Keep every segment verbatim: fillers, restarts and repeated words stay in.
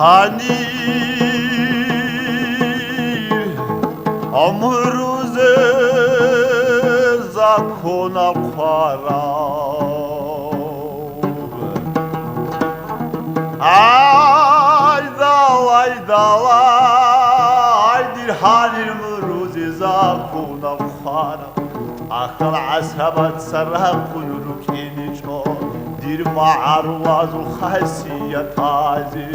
Гьанир гӀумрузе законал хъварав. Айдал, айдал, ай, дир гьанир гӀумрузе законал хъварав. Ахал гӀасабаца рахъун рукӀиничӀо дир магӀарулазул хасиятазе.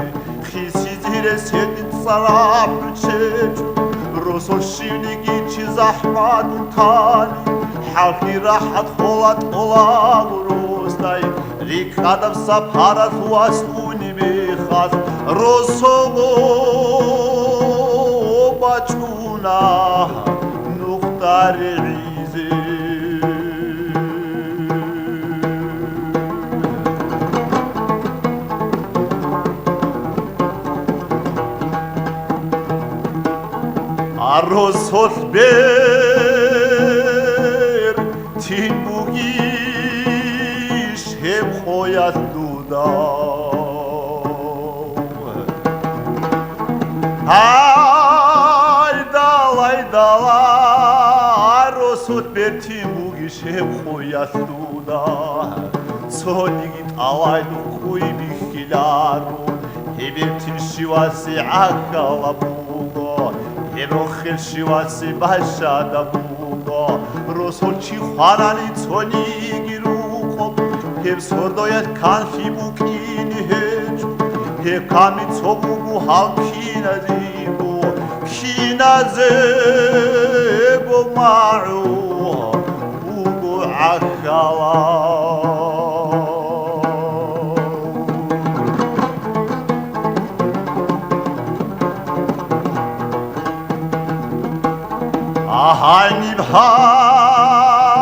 Хисизере сетин цӀараб чечӀо, росо щивниги чи захӀмат тани, хӀалхьи рахӀат хола тӀолаб росдай, рикӀкӀадаб сапаралъ вас унеб мехалъ, росого бачӀуна нухда регӀизе. Аросулъ бертин бугищ гьеб къоялъ дуда? Гьайдал, гьайдал, аросулъ бертин бугищ гьеб къоялъ дуда? Цониги тӀалай нухъуй бихьиларо, гьеб бертин щивасе гӀахьалаб буго, гьеб рохел щивасе бащадаб буго. Росул чи хварани цониги рукъоб, гьеб сордоялъ канлъи букӀине гьечӀо, гьеб ками цо буго гьал киназего, киназего магӀу буго гӀахьалав. Агьаниб гьанги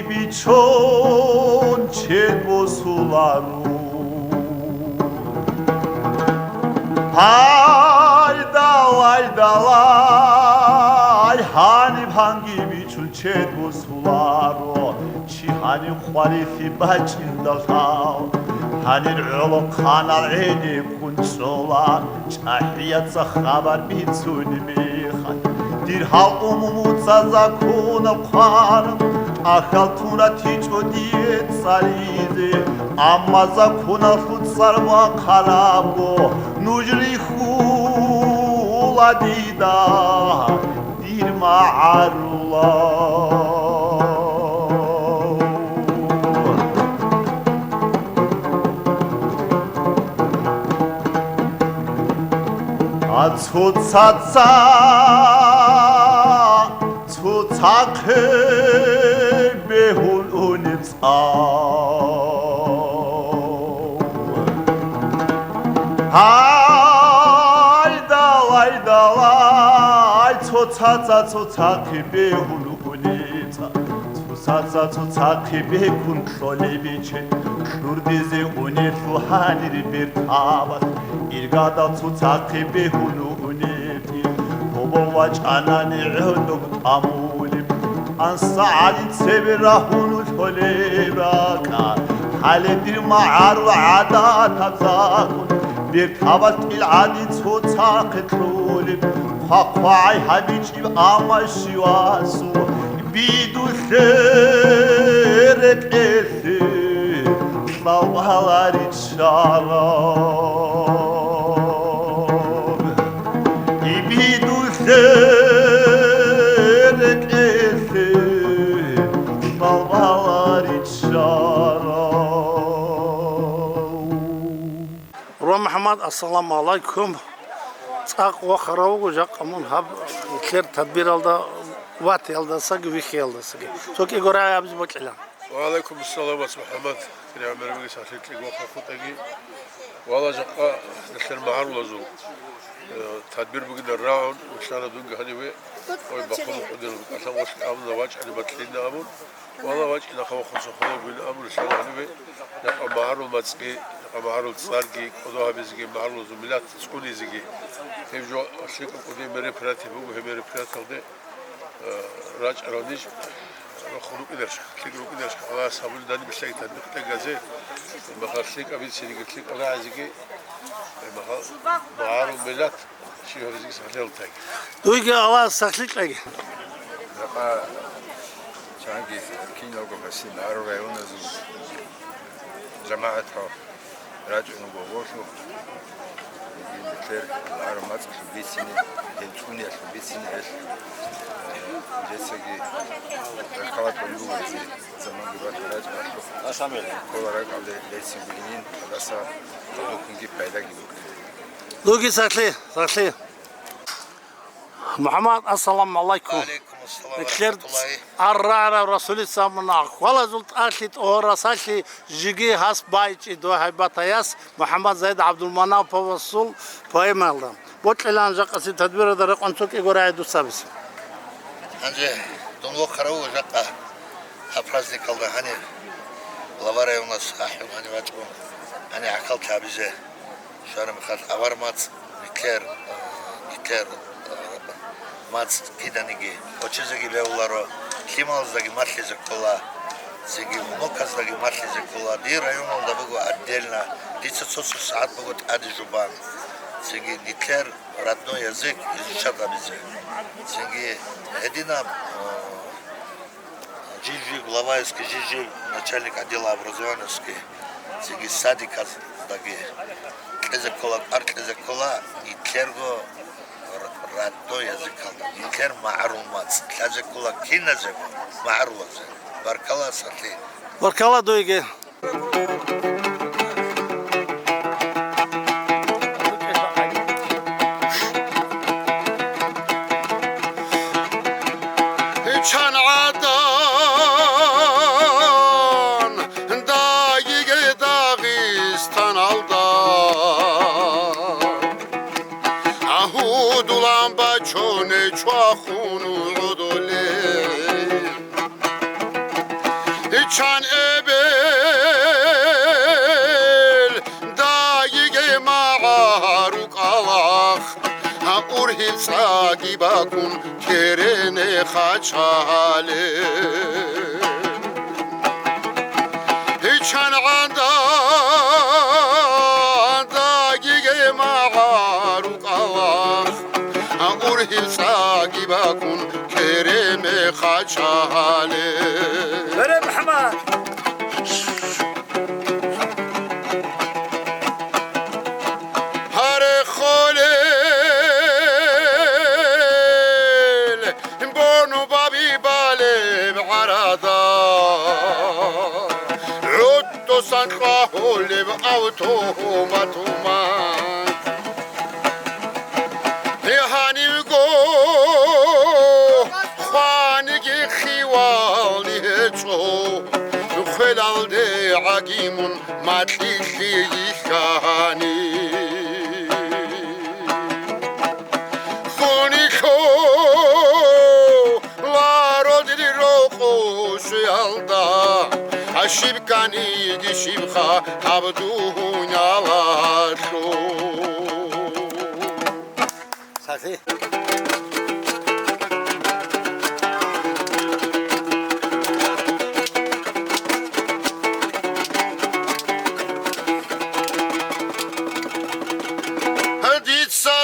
бичун чед босуларо. Гьайдал, гьайдал, ай, гьаниб гьанги бичун чед босуларо, чи гьаниб къварилъи бачӀиндалъал. Гьанир гӀоло хъанал гӀенеккун чӀола, чӀахӀияца хабар бицунеб мехалъ. Дир гьал умумуца законаб хъвараб, тӀахьал тунатичӀо дие цӀаризе, амма законалъул цӀар бахъарабго, нуж рихьула дида, дир магӀарулал. А цоцаца цоцахъе бегьун унеб цӀар. Гьайдал, гьайдал, ай, цоцаца цоцахъе бегьун унеб цӀар. Цоцаца цоцахъе бегьун кьолеб бичен, кьурдизе унелъул гьанир бертабалъ, иргадал цоцахъе бегьун унеб. Гьобо вачӀанани гӀодоб тӀамулеб, анса гӀадин цебе рагьун лъолеб ракӀа. Гьале дир магӀарул гӀадатаб закон, бертабалъ тӀил гӀадин цоцахъе кьолеб, хъвахъвагӀай гьабичӀеб, амма щивасул бидулъе рекӀелъе кьалбаларичӀ шараб. Ибидулъе рекӀелъе лъалбаларичӀ шарав. Рогьмухьаммад, ассаламу гӀалайкум. ЦӀакъ вахарав вуго жакъа мун гьаб нилъер тадбиралда ватиялдасаги вихиялдасаги. Цо кӀиго рагӀи абизе бокьила. Ва гӀалайкум ассалам, вац МухӀаммад, киригӀумер вегес ахир кьиго хъахъутӀаги. Вала жакъа нилъер магӀарулазул, э, тадбир бугин рагӀун, вилълъана дунги гьаниве, ой, бахъун хъудир, кӀалъан гъорлъ абуна, вачӀани батлъина абун. Вала вачӀина хавахъуса холобгин абун вилълъана гьаниве, жакъа магӀарул мацӀги, жакъа магӀарул цӀарги, кӀодо гьабизеги, магӀарулазул миллат цӀунизеги. Гьеб жо лъикӀаб кӀудияб мероприятие буго, гьеб мероприятиялде рачӀарал ниж рахъун рукӀинач, лъикӀ рукӀинач, Аллагьас гьабулин даниб лъай тадбикъ тӀегазе, махал лъикӀаб бициниги, лъикӀал рагӀизеги, Багьарул миллат, щибабизе сахлъи гьабултаги. Дуйги Аллагьас сахлъи кьеги. Жакъа чанги киналго гьасин гьару районазул жамагӀатал рачӀун буго гъолъу. Нилъер гьару мацӀалъул бицине, гьел чӀуниялъул бицине гьел, э, жесаги рахъалатӀун буго гьезие. Заманги батарачӀалъухъ ккола ракӀалде лецин бугинин, гьадаса гьадуккунги пайдаги буго. Дуги сахлъи, сахлъи. МухӀаммад, ассаламу гӀалайкум. Ва гӀалайкум ассалам ва Нилъер рахматуллагьи. ЦӀаррагӀарав Расулица мунагь хвалазул тӀалъи тӀогьорасалъи жиги гьас байчӀи дугьайбатаяс МухӀаммад Заид ГӀабдулманаповасул поэмаялда. Бокьилаан жакъасеб тадбиралда рекъон цо кӀиго рагӀи дуца гьабизе. Гьанже дун вохъарав вуго жакъа гьаб праздникалда гьанир глава районас ахӀун гьанив вачӀун, гьанир гӀахьаллъи гьабизе щвараб мехалъ авар мацӀ, нилъер, нилъер мацӀ киданиги гъочизеги бегьуларо, лъималаздаги малъизе ккола, цинги уноказдаги малъизе ккола. Дир районалда буго отдельно, дица цо-цо сагӀат буго тӀаде жубан. Цинги нилъер родной язык изучать гьабизе. Цинги гьединаб, э, жив-жив главаевский, жив-жив начальник отдела образованиевский, цинги садиказдаги кьезе ккола, кӀвар кьезе ккола, нилъерго р-, родной языкалда, нилъер магӀарул мацӀ лъазе ккола киназего магӀарулазе. Баркала, сахлъи. Баркала дуеги. Чан гӀадан дайиге Дагъистаналда, гьудулан бачуне чвахун гӀодолел. Чан эбел дайиге магӀарукӀалахъ, гьа, ургьиб цӀаги бакун керене хъачагьале. Чан гӀадан дайиге магӀарукӀалахъ, гьа, ургьиб цӀаги бакун керене хъачагьале. Бере МухӀаммад! Гьаре холел бону баби балеб гӀарада, гӀуттусан кьвагьулеб автоматуман. Гьанивго хваниги хивални гьечӀо, хвелалде гӀаги мун макьилъи йилъани. Хунилъо лародри рокъо щвеялда, щиб кканиги щибха гьаб дуниялалъул. Сахи. Дица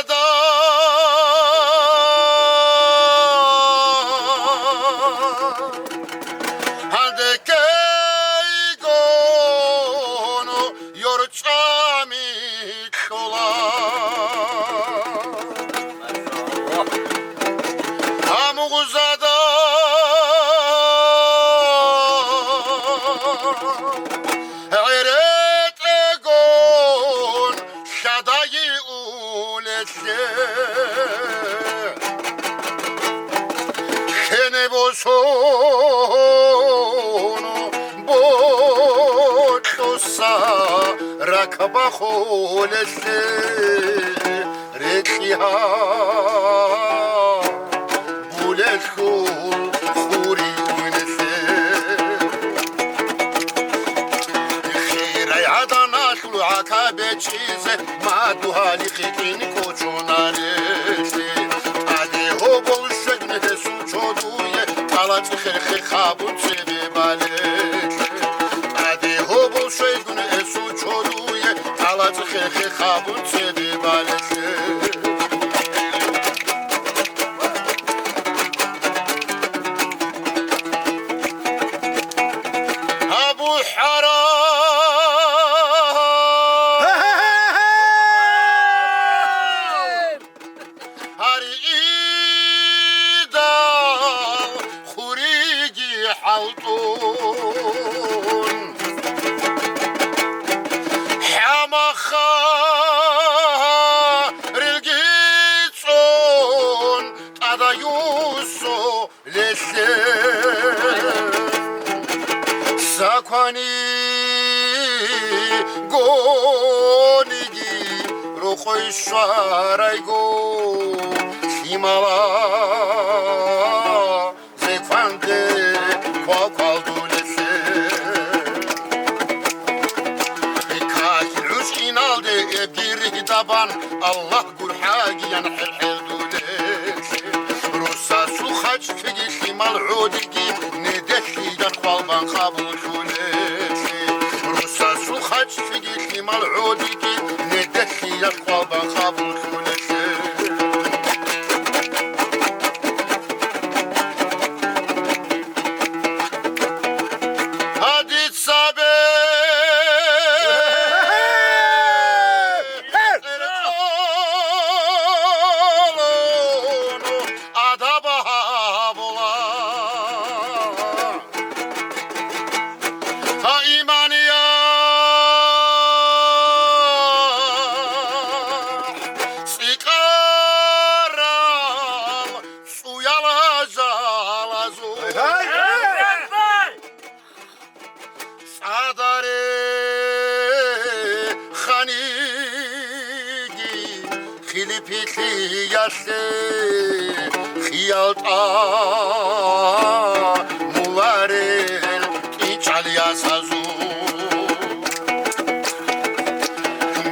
дандекейгону ёрчӀамилъула. Гьамгъузада гӀеретӀегун лъадайи улелъе. Хене босун бокьуса ракбахулелъе. Рекьи гьабулелъул хуригьунелъе. Хирай гӀаданалъул гӀака бечӀизе мадугьали хикин кочонарелъе. ТӀаде гьобол щвегун гьесул чодуе, кӀалацӀи херхе хабун цебе балелъе. ТӀаде гьобол щвегун гьесул чодуе, кӀалацӀи херхе Хабун цебе балетлъе. Абу ХӀарам! Гьари идал хуриги хӀалтӀун, хӀамахъа рилги цӀун тӀадаюссо лелъе. Саквани гониги рокъой щварайго, лъимала зекванде квалквалдулелъе. Как гӀужкӀиналде эбги ригьдабан, Аллагь гурхӀагиян хӀерхӀердулелъе. Росасул хачӀлъиги лъимал гӀодиги, неделъида хъвалбан къабуллъулелъе. Росасул хачӀлъиги лъимал гӀодиги, неделъида хъвалбан къабуллъулелъе. Гьадица бе адаб гьабула. Гьа, имания цӀикӀкӀарал цӀуяла жалазул. Гьай, гьай! ЦӀадаре ханиги хилипилъиялъе хиял тӀамуларел кӀинчӀал ясазул.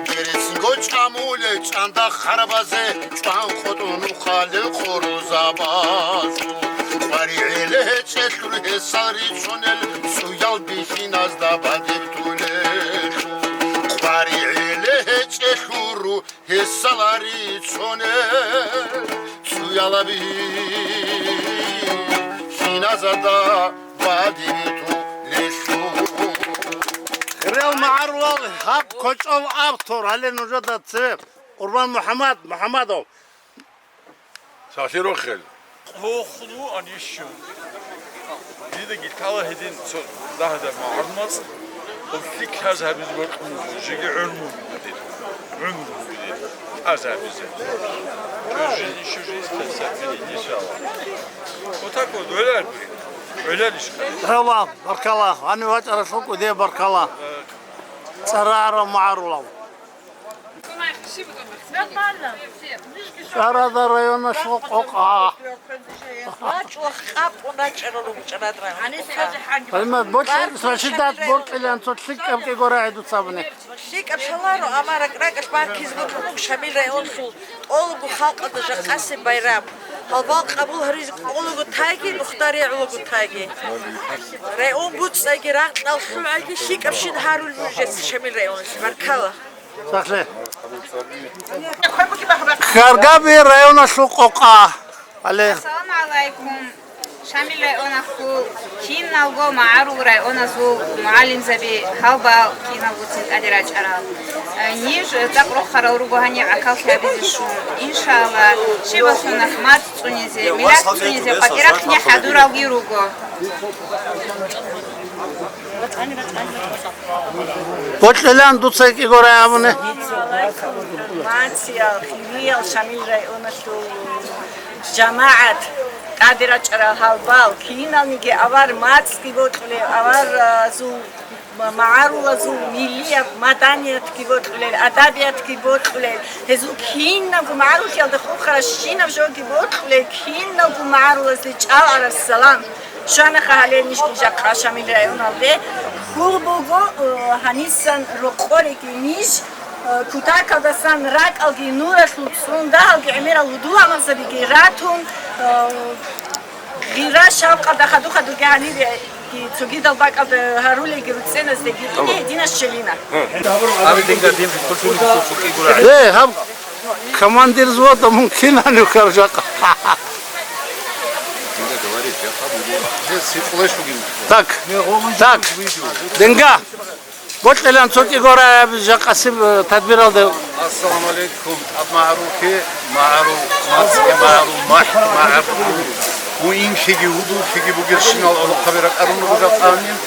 Герецинго чӀамулел чӀанда харбазе чӀван хутӀун ухъалел хъурузабазул. КъваригӀел гьечӀелъул гьесал рицунел цӀуял бихьиназда бадиб тунелъул. КъваригӀел гьечӀелъул ру гьесал рицунел цӀуял бихьиназда бадиб тунелъул. Хириял магӀарулал гьаб кочӀол автор гьале нужеда цебе Къурбан МухӀаммад МухӀаммадов. Сахлъи рохел. Къохлу анищун. Дидаги лъала гьедин цо дагьаб магӀарулаз, гъорлъи кказ гьабизе бокьун буго, жеги гӀумру бугедин. ГӀумру бугедин. Кказ гьабизе. Чужин, чужин, иншалла. Вот так вот, гӀолар. ГӀоларищ. Гьала, баркала. Гьанив вачӀаралъул кӀудияб баркала. ЦӀарарав магӀарулав. ЧӀарада районалъул къокъа. ВачӀула къапун рачӀарал руго ЧӀарада районалъул къокъа. Гьалимат, бокьа, Рашидат бокьилан цо лъикӀаб кӀиго рагӀи дуца абуни. ЛъикӀаб лъаларо, амма ракӀ-ракӀалъ баккизе бокьун буго Шамил районалъул тӀолго халкъалда жакъасеб байрам. Гьалбал къабул гьаризе кӀолаго тайги, нухда регӀулаго тайги. Район буцӀцӀайги, рагъ-кьал лъугӀайги, лъикӀабщин гьарулел нужеца Шамил районалъ. Баркала. Сахлъи. Каргаби районалъул къокъа. Але. Ассаламу гӀалайкум. Шамил районахъул киналго магӀарул районазул мугӀалимзаби, гьалбал киналгоцин тӀаде рачӀарал. Э, ниж цӀакъ рохарал руго гьаниб гӀахьаллъи гьабизе щун. Иншалла, щибасунаб мацӀ цӀунизе, милат цӀунизе къватӀирахъни хӀадуралги руго. Бокьилан дуца кӀиго рагӀи абуни. Мациял, хириял Шамил районалъул жамагӀат, тӀаде рачӀарал гьалбал, киналниги авар мацӀги бокьулел, аваразул, магӀарулазул миллияб маданиятги бокьулел, адабиятги бокьулел, гьезул кинабго магӀарулъиялда хурхарал щинаб жоги бокьулел, киналго магӀарулазде чӀалараб салам. Щванаха гьале нижги жакъа Шамил районалде. Хьул буго, э, гьанисан рокъореги ниж, э, кутакалдасан ракӀалги нуралъул цӀун дагьалги гӀемерал гьудул-гӀамалзабиги ратун, э, гъира-шавкъалда хадур-хадурги гьанибе Цогидал бакӀалда гьарулелги руцӀцӀеназдаги ине динас щвелина. Гьаб динга дин физкультурникасул цӀукӀи гура. Э, гьаб командир взвода мун кинанив хъаржакъа. Так, так, динга. Бокьилан цо кӀигораб жакъасеб, э, тадбиралда. Ассаламу алейкум, тӀад магӀарухъе, магӀару, мацӀги магӀару, махӀ магӀару. Муинлъиги, гьудуллъиги бугелщинал гӀолохъаби ракӀарун руго жакъа гьаниб,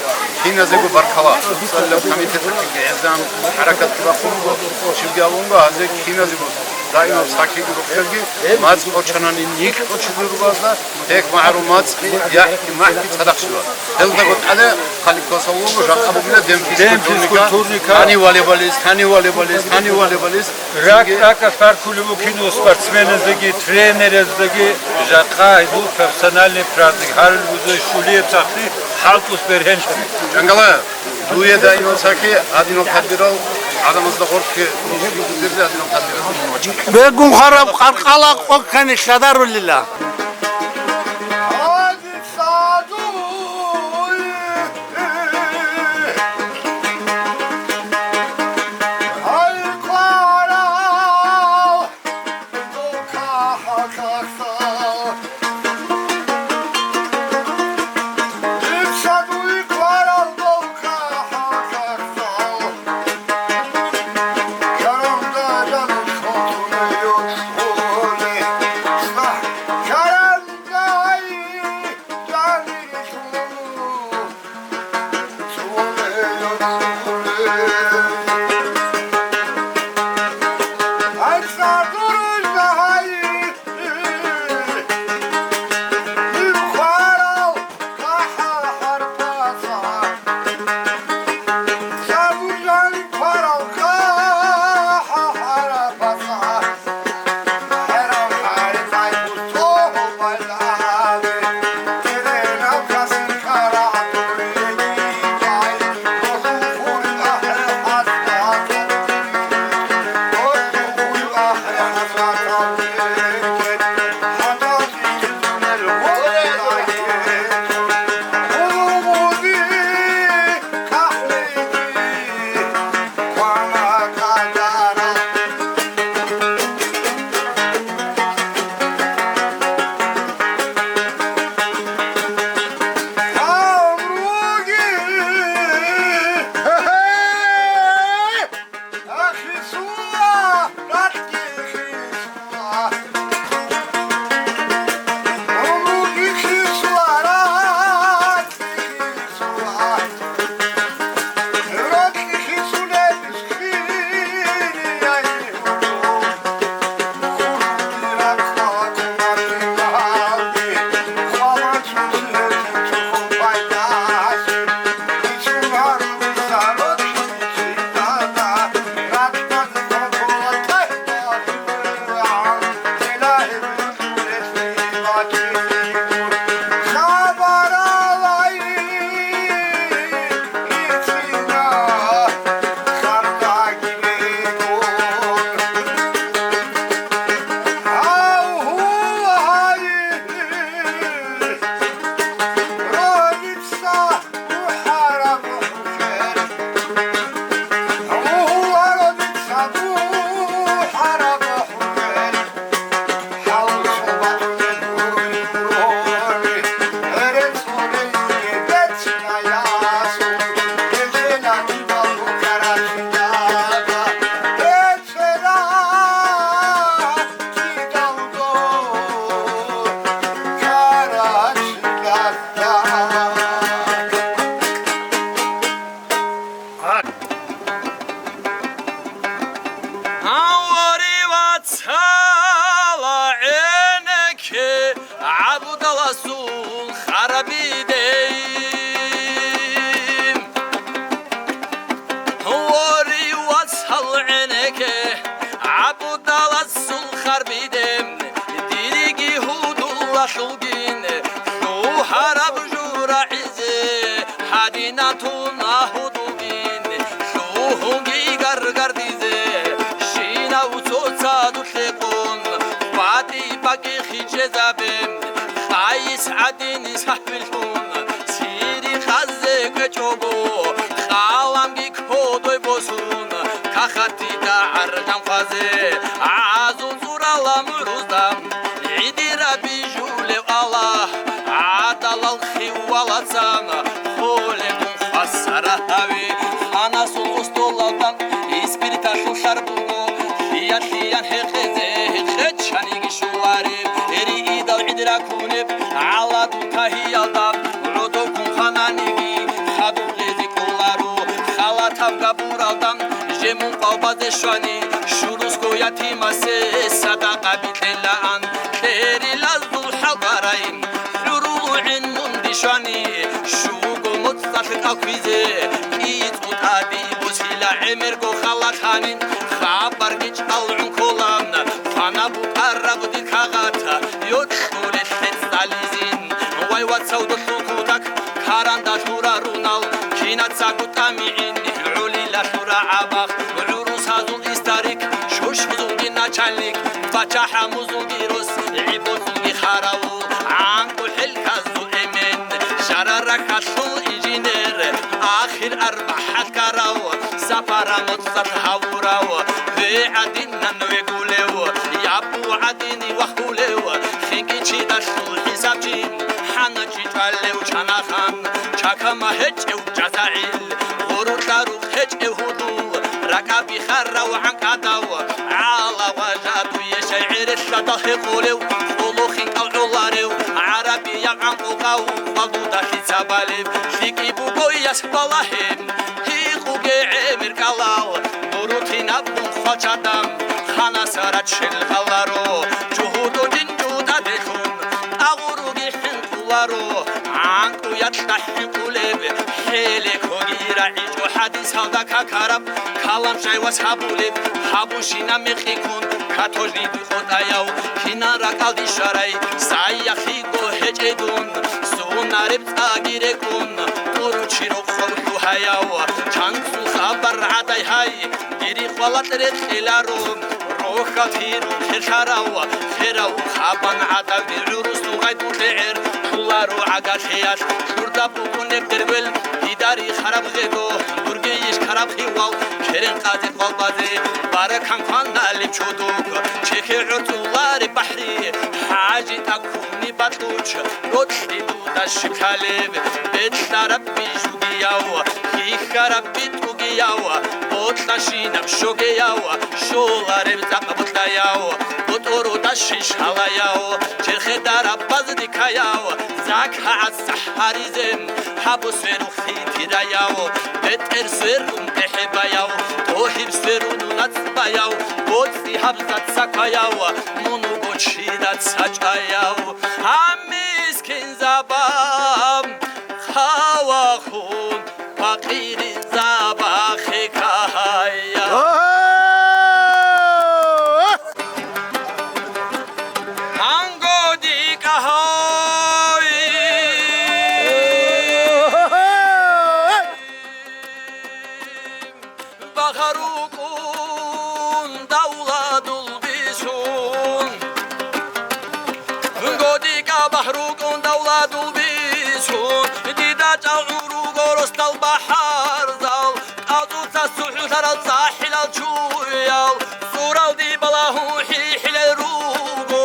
киназего баркала. Цалил комитеталъги гӀезегӀан хӀаракатги бахъун буго, щибги абун буго, гьазе киназего даимаб сахлъиги рухӀалги, мацӀ кӀочанани нилъ кӀочизе руго гьазда. Гьеб магӀару мацӀги, яхӀги, махӀги цадахъ щвела. Гьелдаго тӀаде хъали ккасал вуго, жакъа бугила дем физкультурника, дем физкультурника. Гьанив волейболист, гьанив волейболист, гьанив волейболист. Ракь-ракӀалъ баркулеб букино спортсменаздаги, тренерздаги, жакъа гьезул профессиональный праздник. Гьарил бузей Шулиев сахлъи хӀалтӀулъ бергьенлъи. Жангалаев, дуе даиман сахлъи, гьадинал тадбирал гӀадамазда гъоркье, гьадинал тадбирал. Бегун хараб къаркъала къоккани хьадарулила. Гьавари вацал гӀенекке ГӀабдаласул харбиде. Гьавари вацал гӀенекке ГӀабдаласул харбиде, дириги гьудулалъулгин лъугьараб журагӀизе, гьадинатун агьудулгин лъугьунги гаргардизе, щинав цоцадулъ рекъон, батӀи-бакӀи хичезабе, къайс гӀадин сахӀвилъун, цирихъ чӀого, къаламги кодой босун, кахатида гӀаржан хъвазе, гӀазу цӀурала мурузда, гӀидираби жулев Аллагь, гӀадалал хивалацан, холебун хвасара гьави, ханасул устолалда, испирталъул лъар буго, лъия-лъиян гьекъезе, гьекъечаниги щулареб, риидал гӀид ракунеб, гӀаладул тагьиялда, гӀодоккун хананиги, хадуб гъезе кӀоларо, халатаб габуралда, жемун къвалбазе щвани, шурусго ятимасе садакъа бикьилаан, кьерилазул хӀалбарай, хӀурул гӀин мунди щвани, щуго моцӀалъ кӀахьизе, кӀицӀул тӀади босила гӀемерго халатанин, хабарги чӀалгӀун кколан, фана букӀараб дир кагъат, йокьулел лъецӀализин. Вай, вацав, долъул кутак, каранда лъурарунал, кинацаго тӀамигӀин, гӀолила лъура гӀабах, гӀурусазул историк, шушбузулги начальник, пачахӀамузулги рос, гӀибозулги хараву, гӀанкӀу хӀелказул эмен, шарарахъалъул инженер, ахир арбагь хӀалкарав, сапара моцӀалъ гьавурав, вегӀадинан вегулев, ябу гӀадини вахулев, хинкӀичидалъул хӀисабчи, хӀаначи чӀвалев чанахан, чакама гьечӀев жазагӀил, гъорулъа рукъ гьечӀев гьудул, ракӀаби харав гӀанкӀадав, гӀала важа дуе шай гӀерелъадал гьекъолев, къоло хинкӀал гӀоларев, гӀарабияб гӀанкъукъав, къвалдудалъица балеб, лъикӀи буго яс балагье. Гьикъуге гӀемер кӀалал, бурутинабун хвачадам, ханасарат шел гъаларо, жугьутӀудин жутӀаделъун, агъуруги хӀинкъуларо, гӀанкӀуялъ хӀинкъулеб, хӀелекоги рагӀичӀо хӀадисалда какараб, калам шайвас гьабулеб, гьабущина мекъиккун, катожни къотӀаяв, кинан ракӀалде щварай, саяхъиго гьечӀедун, сунареб цӀаги рекӀун, тӀуру чи рокъов лъугьаяв, чанцул хабар гӀадай гьай, дири хвалат рекъеларо, рохьал тиру херлъарав, херав хабан гӀадави гӀурус дугъай дулъегӀер, туларо гӀагарлъиялъ, гьурда букӀунеб дергвел, дидари хараб гъего, дурги иш караб хивал, керен къазе къвалбазе, баракан кваналеб чодуг, чехе гӀорцулареб бахӀри, хӀажи тӀаккуни батӀуч, рокьи дуда щиб лъалеб, бекьараб би жугияв, хихьараб би тӀугияв, бокьарщинаб щогияв, щолареб цӀакъ бокьаяв, ботӀоруда щиш гьалаяв, черхедараб баздикаяв, закагӀат сахӀаризе, гьабу сверухъ хитираяв, бетӀер сверун бехӀебаяв, тохиб сверун нацӀбаяв, боцӀи гьабзаца кваяв, мун вуго чидаца чӀаяв. Гьаб мискинзабан хавахун, пакъиризабахъе кагьая. Гьанго дикӀа гьай. Багьа рукӀун давладул бицун. Гьанго дикӀа багьа рукӀун давладул бицун. Дида чӀал гӀур руго росдал бахӀарзал. ТӀацӀуца сухӀулъарал цӀахӀилал чуял, цӀуралде балагьун хӀихьилел руго,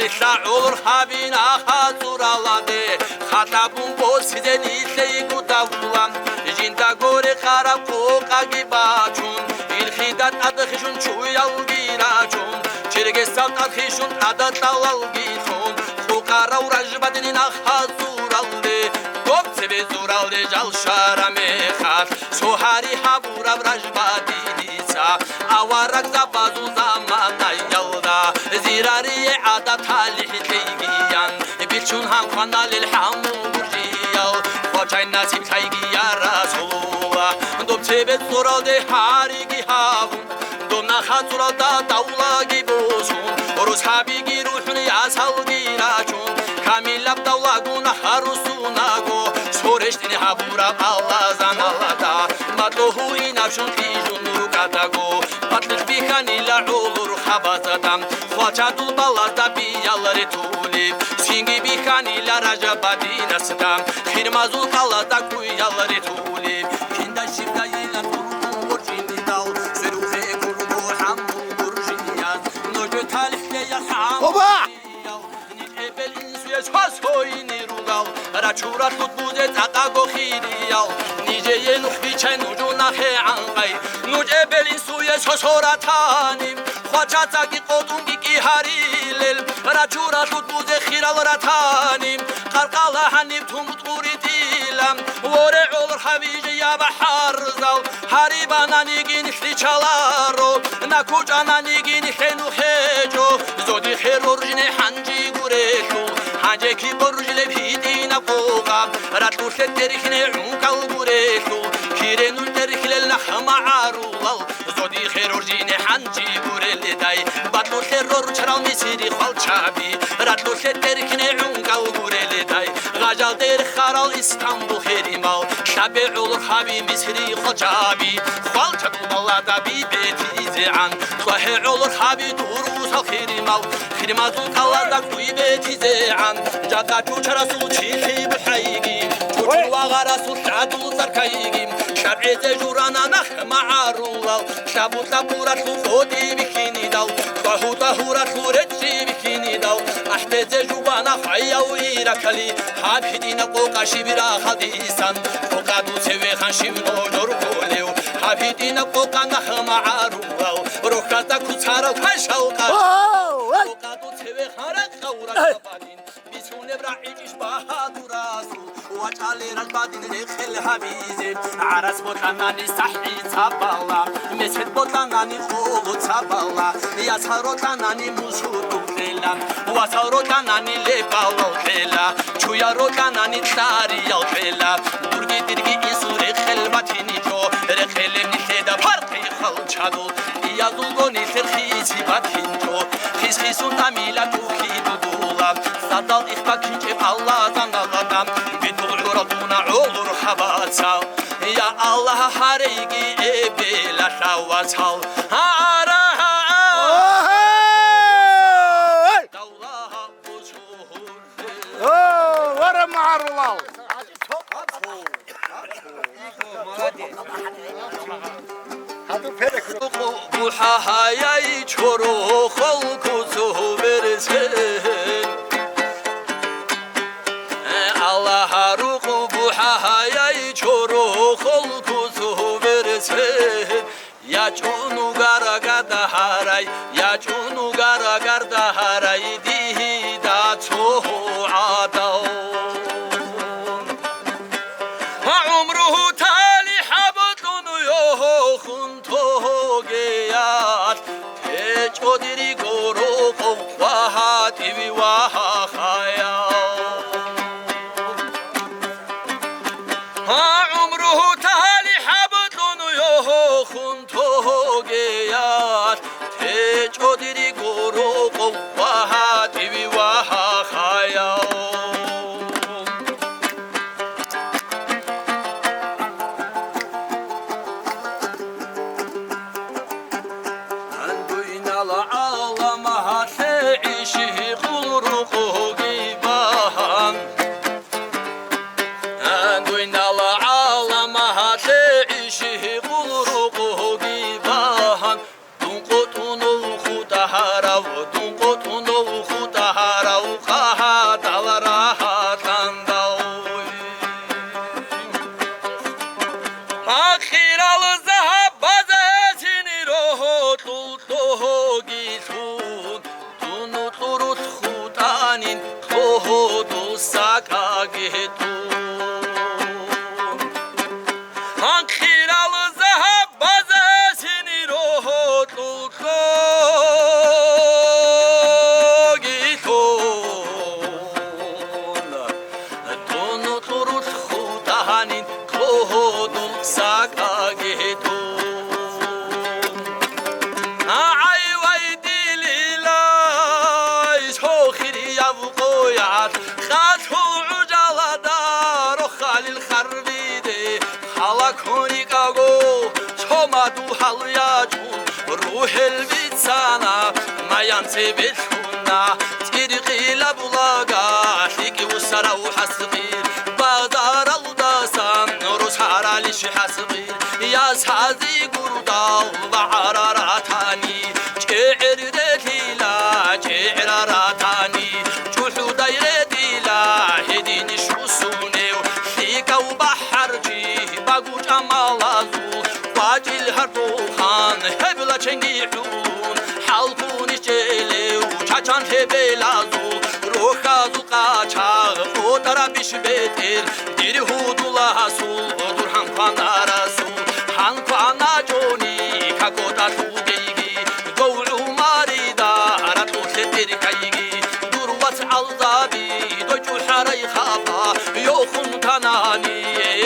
рилълъа гӀолор гьабин аха цӀураладе, хатабун босизе нилъее гудавулан, жинда горе къараб къокъаги бачун, илхида тӀад хишун чуялги рачун, чергесал тӀад хишун тӀада кьалалги лъун, къокъарав ражбадни наха цӀуралде, доб цебе цӀуралде жал щвараб мехалъ, цо гьари гьабураб ражбадиница, аварагзабазул заманаялда, зирарие гӀадат талихӀ лъейгиян, бичун гьанкъваналел хӀамул гуржиял, хвачай насиблъайги, я Расулулла, доб цебе цӀуралде гьариги гьабун, доб наха цӀуралда давлаги босун, росабиги рухӀун, ясалги рачун, камилаб давлагун гьарусунаго, цо рещтӀине гьабураб Аллагь заналда, батӀлъугьу инаб щун кьижун рукӀадаго, батӀлъилъ бихьанила гӀолор хабазда, хвалчадул балазда биял ретулеб, цинги бихьанила ражабадинасда, хирмазул къалазда куял ретулеб. Чуралъут бузе цӀакъаго хириял, нижее нух биччай нуж нахъе гӀанкъай. Нуж эбел-инсуе сосо ратани, хвачацаги къотӀунги кӀигьарилел, рачуралъут бузе хирал ратани, къаркъала гьаниб тумутӀ гъуритӀила. Воре, гӀолохъаби жая бахӀарзал, гьарибананиги нилъ риччаларо, накучӀананиги нилъе нух гьечӀо. Зодихъе роржине гьанжи гурелъул, гьанже киб роржилеб гьитӀинаб къокъа, ракьулъе тӀерхьине гӀункал гурелъул, кире нуж тӀерхьилел нахъ магӀарулал. Зодихъе роржине гьанжи гуреледай, бакьулъе рорчарал Мисири хвалчаби, ракьулъе тӀерхьине гӀункал гуреледай, гъажалде рехарал Истамбул херимал, лъабе гӀолохъаби Мисири хвалчаби, хвалчаб баладаби бетизегӀан, лъвагье гӀолохъаби дурусал хиримал, хиримазул кӀалазда кӀуй бетизегӀан, жакъа чучарасул чилъи бухӀайги, чучун вагъарасул лъадул цӀаркайги, лъабгӀезе журана нахъ магӀарулал, лъабу-лъабуралъул къотӀи бихьинидал, тӀагьу-тӀагьуралъул речӀчӀи бихьинидал, ахӀдезе жубана хваяв иракали, гьаб гьитӀинаб къокъа щиб рахъалдисан, къокъа дуцевехан щиб нуж рукӀулев, гьаб гьитӀинаб къокъа нахъ магӀарулал, рохьазда куцарал квешал къа. Къокъа дуцевехан ракъавурал бадин, бицунеб рагӀичӀищ багьадурасул, вачӀалел ралбадин рехел гьабизе. ГӀарац бокьанани сахӀи цабала, месед бокьанани къоло цабала, ясал рокьанани мусудул кьела, васал рокьанани лебалал кьела, чуял рокьанани лъариял кьела. Дурги дирги инсул рехел батиничӀо, рехелеб нилъеда пархъи хвалчадул, иязулго нилъер хиси батинчӀо, хис-хисун тӀамила тухьи дудула, садал ихбакинчӀеб Аллагь заналада, битӀул гӀурал дуна гӀолор хабацал. Я Аллагь, гьарейги эбелалъа вацал. Гьара-гьа-а! Давлагьа бучӀугьур. О, вара магӀарулал! БухӀа гьаяй чорохол куцу берцин. Аллагь рукъу бухӀа гьаяй чорохол куцу берцин. ЯчӀун угара гада гьарай, ячӀун угара гарда гьарай дигьида цо гӀадал. ГӀумру гьутали хӀаблъун йохун тогеялъ, течӀо дири горокъов ва гьатӀиви ва гьахъаял. ГӀумру гьутали хӀаблъун йохун тогеялъ, течӀо дири горокъов ва гьатӀиви ва гьахъаял. Дуйнал гӀалам гьалъе иши къулрукъуги багьан. Дуйнал гӀалам гьалъе иши къулрукъуги багьан. Дун къотӀунов хутӀа гьарав, дун къотӀунов хутӀа гьарав, къагьадал рагьалъандал. Ахирал загьаб базесин рогьолъул лъогилъун, дун кьурулъ хутӀанин лъогьодул сакӀагитӀун. Ахирал загьаб базесин рогьолъул лъогилъун, дун кьурулъ хутӀанин лъогьодул сакӀагитӀун. ГӀайвай дилилай цо хирияв къоялъ, къалъул гӀужалада рохалил харбиде, хала ккун рикӀаго, цо мадугьал ячӀун, рухӀел бицана, маян цебе лъуна, цӀиргъила булага, лъикӀи усарав хӀасби, базаралдасан росаралищ хӀасби, я сази гурдал ва гӀараратани, чӀегӀер ретила, чӀегӀраратани, чӀухӀудай ретила, гьединищ усун. Белазул рохьазул къачагъ, къотӀарабищ бетӀер, дир гьудуласул дур гьан кванарасул, гьан кваначӀони какотӀалъул гейги, дов гӀумарида ратлъулъе тӀерхьайги, дур вац гӀалзаби дой чӀухӀарай хапа, йохун танани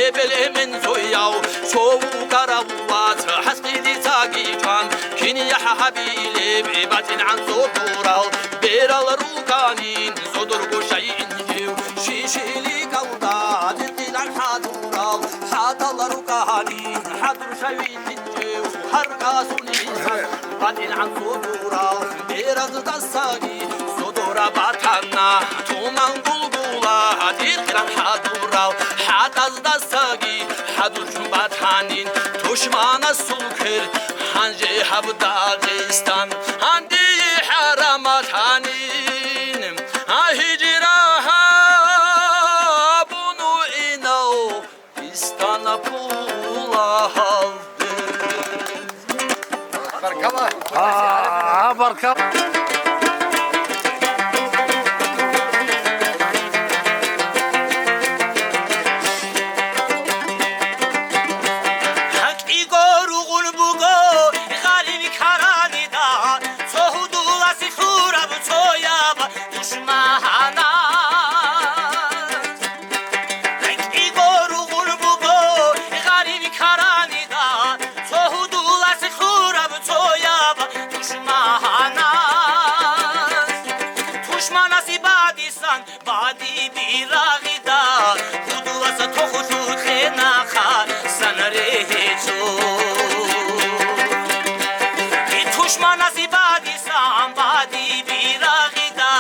эбел-эмен цояв, цо вукӀарав вац хӀаскъидицаги чӀван, кин яхӀ гьабилеб батӀин гӀанцӀу дурал, берал рукӀанин, зодорго шай инжив, шишиликалда дихъилан хӀадурал, хӀатал рукӀанин, хӀадур шай вилълъинчӀев, гьаргасун инсан, батӀин гӀанцӀу дурал, бераздасаги, зодора батана, туман гулгула, дихъилан хӀадурал, хӀатӀаздасаги, хӀадур чӀун батанин, тушманасул квер, гьанже гьаб Дагъистан, гьанже хӀарамалъанин, а гьижра гьабун вугӀинав Истанбул агьалде. Баркала. А, баркала. ГьакӀиго ругъун буго гъариб каранида, цо гьудуласе лъураб цояб тушманас. ГьакӀиго ругъун буго гъариб каранида, цо гьудуласе лъураб цояб тушманас. Тушманасе бадисан Бади бирагъида, гьудуласа тохулъул кьенаха сан регьечӀо. И тушманасе бадисан, бади бирагъида,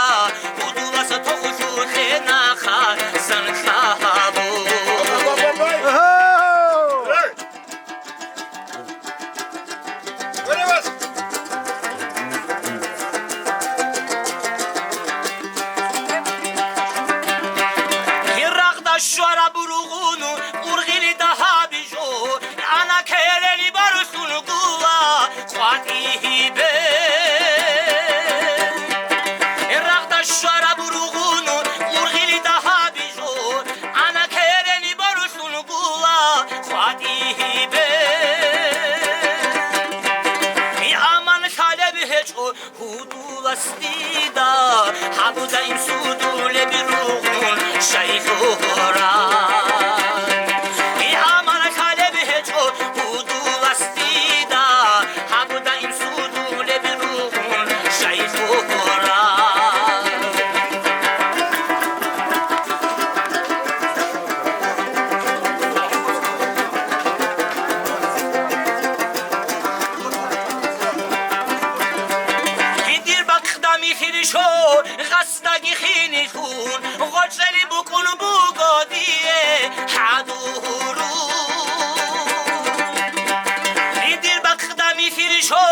гьудуласа тохулъул кьенаха сан лъагьабо. Гьиракъда щвараб ругъун ургъили дагьабижо, ана керени барулъун гула къватӀибе. Гьиракъда щвараб ругъун ургъили дагьабижо, ана керени барулъун гула къватӀибе. Аман лъалеб гьечӀо гьудуласдида, гьаб даим судулеб ругъун шай лъугьура. Аман лъалеб гьечӀо гьудуласдида, гьаб даим судулеб ругъун шай лъугьура. Гьедир бахъда михьиршо гъасдаги хинилъун, гъочӀери букӀун буго дие хӀадурун. Гьедир бахъда михьиршо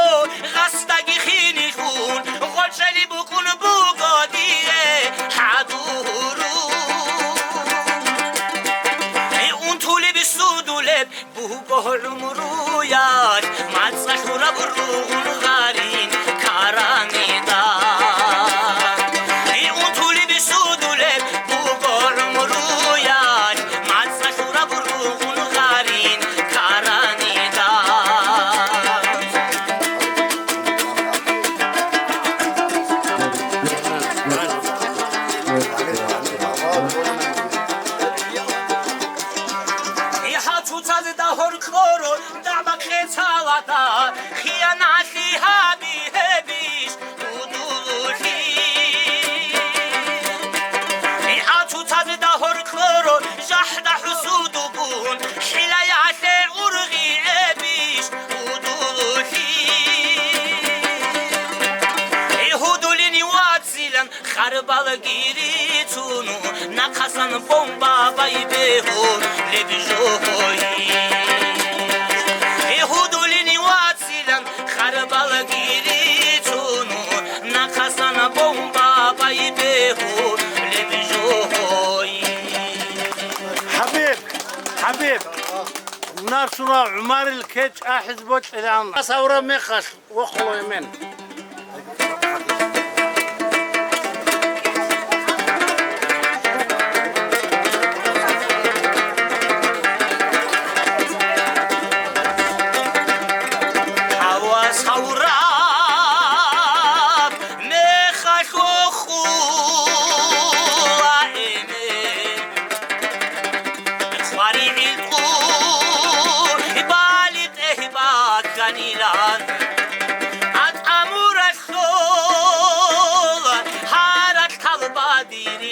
гъасдаги хинилъун, гъочӀери букӀун буго дие хӀадурун. Унтулеб судулеб буго гӀумруялъ, мацӀалъураб ругъун гъарин каранида. Унтулеб судулеб буго гӀумруялъ, мацӀалъураб ругъун гъарин каранида. Гьа, цоцазда гьоркьоро дагӀба хъецалада, хиянатли гьаби гьебищ гьудулулъи. Гьа, цоцазда гьоркьоро жахӀда хӀусудугун, хӀилаялъе ургъи гьебищ гьудулулъи. Гьудулин вацилан харбалги рицуну, нахъасан бомба байбегьу леб жогьои. Гьудулин вацилан харбалги рицуну, нахъасан бомба байбегьу леб жогьои. ХӀабиб, ХӀабиб, Насрула ГӀумарил кечӀ ахӀиз бокьилан. Савра мехалъ. Вохлой мен.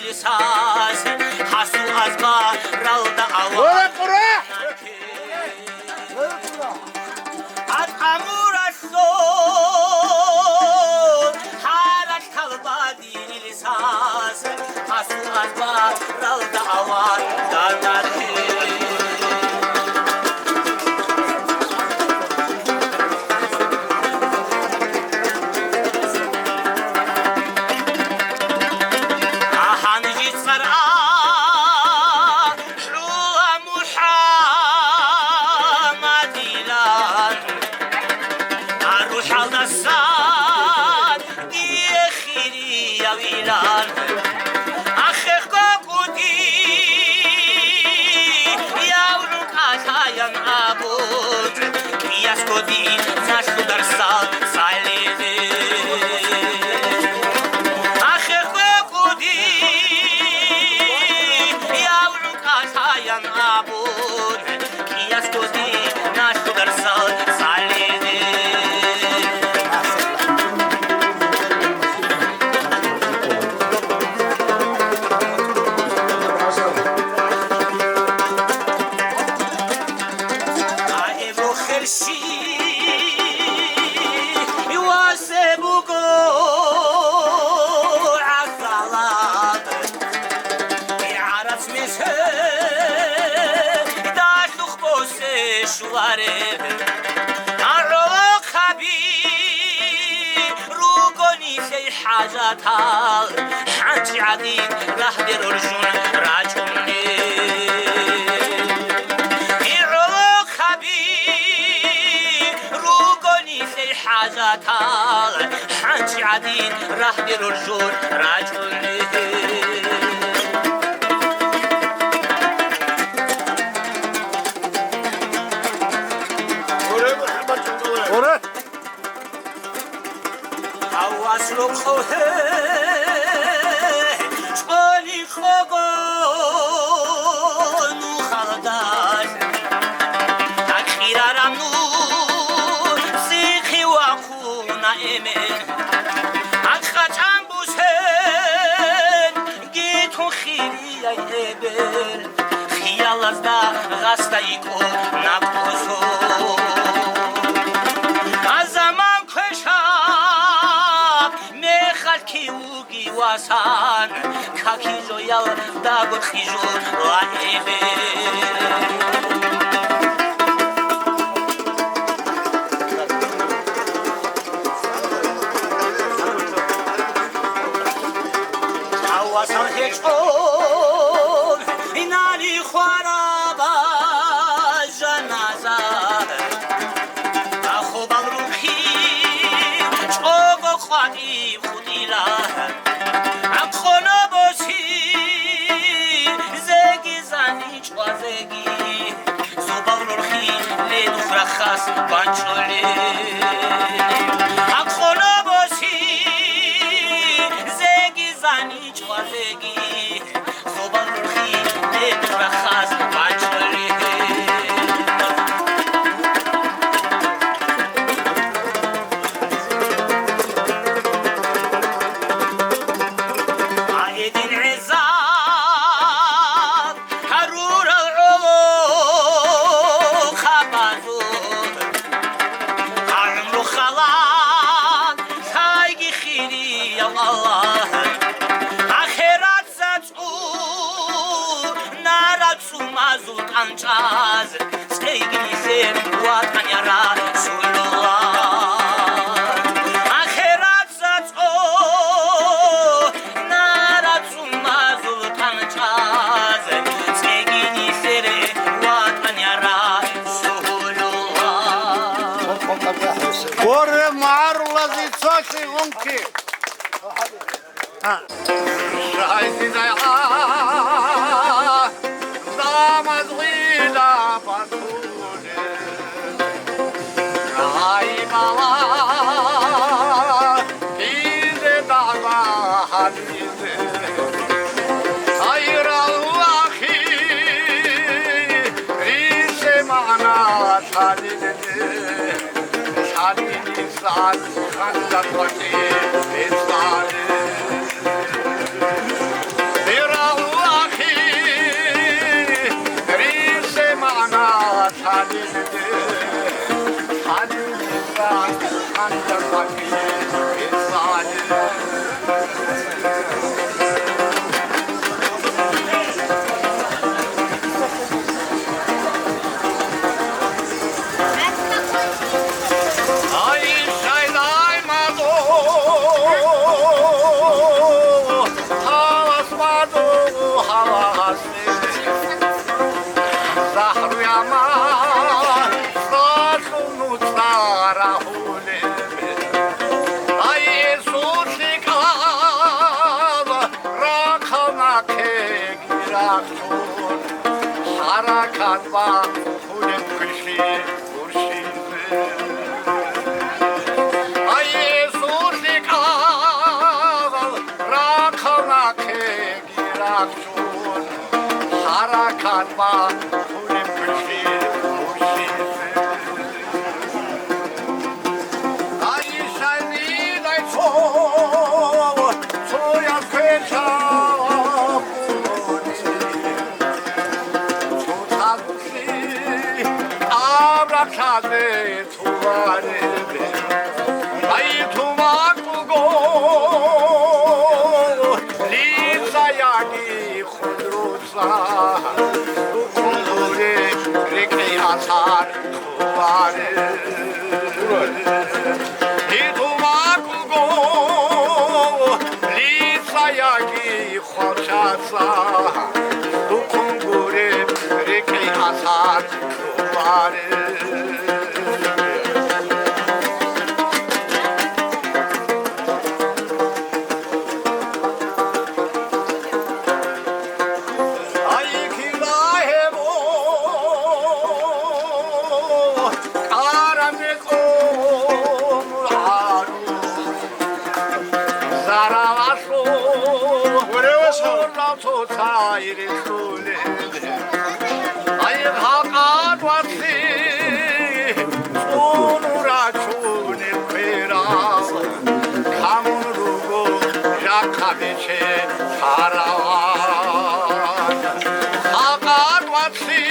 Сас хасу азбаралда ава. Ура, ура! Атамуралъул гьарал талбадил сас хасу азбаралда ава данахъе. Гьанжи цӀар а лъула МухӀаммадилан, гьарулъалдасан дие хириявилан. Ахехго кӀудияв рукӀалъаян абун, киясго диналъул дарсал цӀализе. Ахехго кӀудияв рукӀалъаян абун, киясго диналъул дарсал цӀализе. Гьеб херщи васе буго гӀахьалат, гӀарац мехе далъухъ босе щулареб. ГӀолохъаби ругони лъей хӀажатал, хӀанчи гӀадин рагьде роржун рачӀунни. ГӀолохъаби ругони лъей хӀажатал, хӀанчи гӀадин рагьде роржун рачӀунни. Ура! Гьавас рокъов гьечӀони хъого нухалдалъ, гьакъирараб нух цӀихъи вахъуна эмен. ГьакъачӀан бусен гитун хирияй эбел, хиялазда гъасда йикӀо накӀкӀосо. А заман квешаб мехалъ кив вуги васан, какижоялдаго кьижо ва эбел. Авасан гьечӀо инали хвараб жаназа, ахубал рухъи чӀого къватӀиб хутӀила, ахъоно боси зеги зани чӀвазеги. Зубал рурхи ледухъ рахас банчӀолел. Ахъоно боси зеги зани чӀвазеги. Зубал рурхи ледухъ рахас банчӀолел. Гьедин гӀезал гьарурал гӀолохъабазул, гьагӀумру халал лъайги хирияв Аллагь, ахиратза цӀунараб цумазул тӀанчӀаз, цӀейги нилъер ватӀан, я Расулуллагь. Ахиратза цӀунараб цумазул тӀанчӀаз, цӀейги нилъер ватӀан, я Расулуллагь. Гьоре, магӀарулазе цолъи гьунки. Загьруяма цӀалъун нуцӀа рагьулеб, ай, эсул лъикӀал рахъал нахъеги рахъун, хӀаракат бахъулеб квешлъи гурщизе. Ай, эсул лъикӀал рахъал нахъеги рахъун, хӀаракат бахъулеб квешлъи гурщизе. Ай, шайнидай цо, цоял квешаб гурони, цо цадулъи абрагьлъазе тулареб. Ай, тумак буго лица яги худруца, духъун гуре рекӀей асар хъулареб. Ай, тумак буго лица яги хвалчаца, духъун гуре рекӀей асар хъулареб. Ай, кила гьеб, о, къаран рекъон гьарун, заралалъул гьурал цоцай релълъулел. Ай, гьакъан вацлъи цӀуну рачунел кверал, камун руго жакъа биче царалан. Гьакъан вацлъи